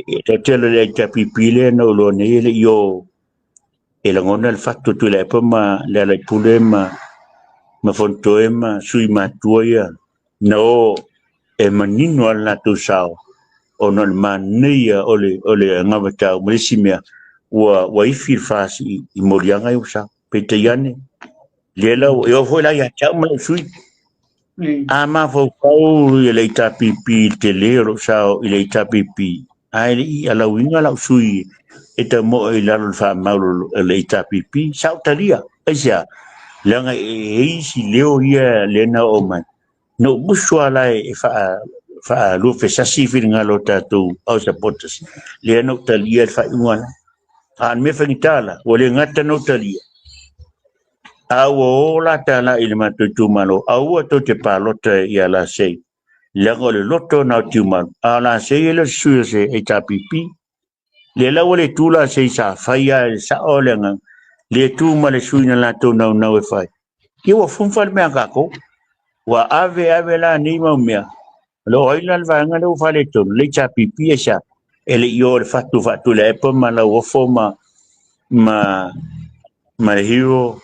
E tautele le HRPP lea na ou iloa nei e le i o e lagona le fatu o Tuilaepa ma Lealaipule ma Fonotoe ma sui matua ia na o e manino lava le latou sao ona o le manaia o le anavatau ma le isi mea ua ifi le FAST i moliaga ia ua sao. Peitai ane, lea la e oo foi la ia te au ma lou sui. A mafaufau i le HRPP i le tele o lou sao i le HRPP, ae le i alauina lau sui e taumoo i lalo o le faamau o le HRPP, sa ou talia. Aisea? Leaga e i ai isi leo ia lea na oo mai. Na ou musu lava la e faaluafesasi finagalo o tatou au supporters. Lea na ou talia le faaiuga la. A o le mea faigata la, ua le gata na ou talia, a ua o la tala i le matou itumalo, aua tou te palota ia Lasei, leaga o le loto na o Tiumalu, a o Lasei e le o se sui o se HRPP. Lea la ua le tu Lasei sa fai lava e sao le agaga, le tu ma le sui na latou naunau e fai. Ia ua fufa le mea a tatou. Ua ave ave la nei mau mea. O lo o ai la le vaega lea ua faaletonu, le HRPP e sa e le i o le fatu faatuilaepa ma Lauofo ma le Hero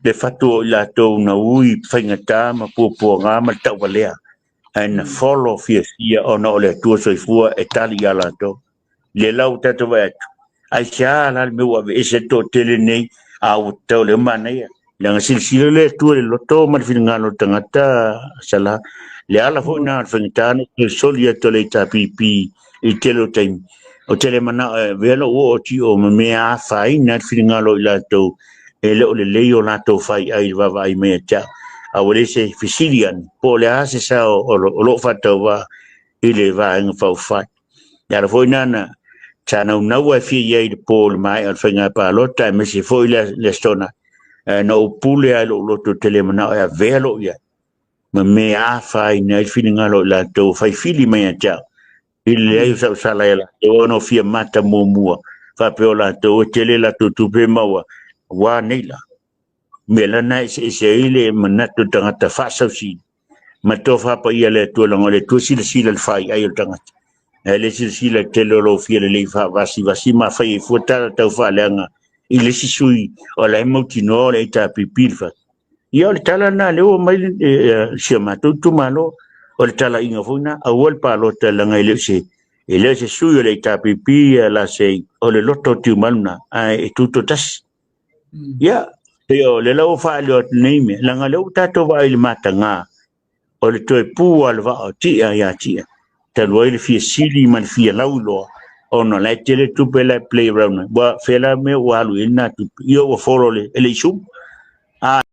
le fatu o i latou na ui faigata ma puapuaga ma le tauvalea ae na follow fiafia ona o le Atua soifua e tali ia latou. Le lau tatou vaai atu, aisea la le mea ua aveese le toatele nei a ua tatau lea manaia. Leaga silasila le Atua i le loto ma le finagalo o le tagata sala. Le ala foi na o le faigata na toe soli atu e le HRPP i le tele o taimi. O te le manao e avea lou oo atu i o ma mea afaina le finagalo o i latou e le o lelei o latou fai ai i le vaavaai mai ia te au. A ua le se fesili ane, po o le a se sao o loo faatauvaa i le Vaega Faaupufai. Le ala foi na sa naunau e fia i ai i le po o le maea o le faiga palota aemaise foi le aso na na ou pule ai lou loto te le manao e avea lou i ai ma mea afaina ai le finagalo o i latou faifili mai ia te au i le leai o sau sala ia latou ona o fia mata muamua faapea o latou e tele latou tupe maua ua nei la. Mea la na eseese ai le manatu o le tagata faasausili ma tofa paia le Atua leaga o le Atua silasila i le faiai o le tagata. Ae le silasila i le tele o lou fia lelei faavasivasi ma fai ai fua tala tau faaleaga i le isi sui o la e mautinoa o le HRPP le fai. Ia o le tala lena lea ua mai si o matou itumalo, o le talaiga foi lena, aua le palota leaga e le o se sui o le HRPP Lasei, o le loto o Tiumalu na, ae e tutoatasi. Ia, pei o le la ua faaleo atu nei mea, leaga lea ua tatou vaai i le mataga o le toe pu a le vaa o Tia ia Tia, talu ai le fia sili ma le fia lauiloa, ona la e tele tupe la e play around ai. Ua fea la mea ua alu i ai lena tupe? Ia ua follow le e le isumu. A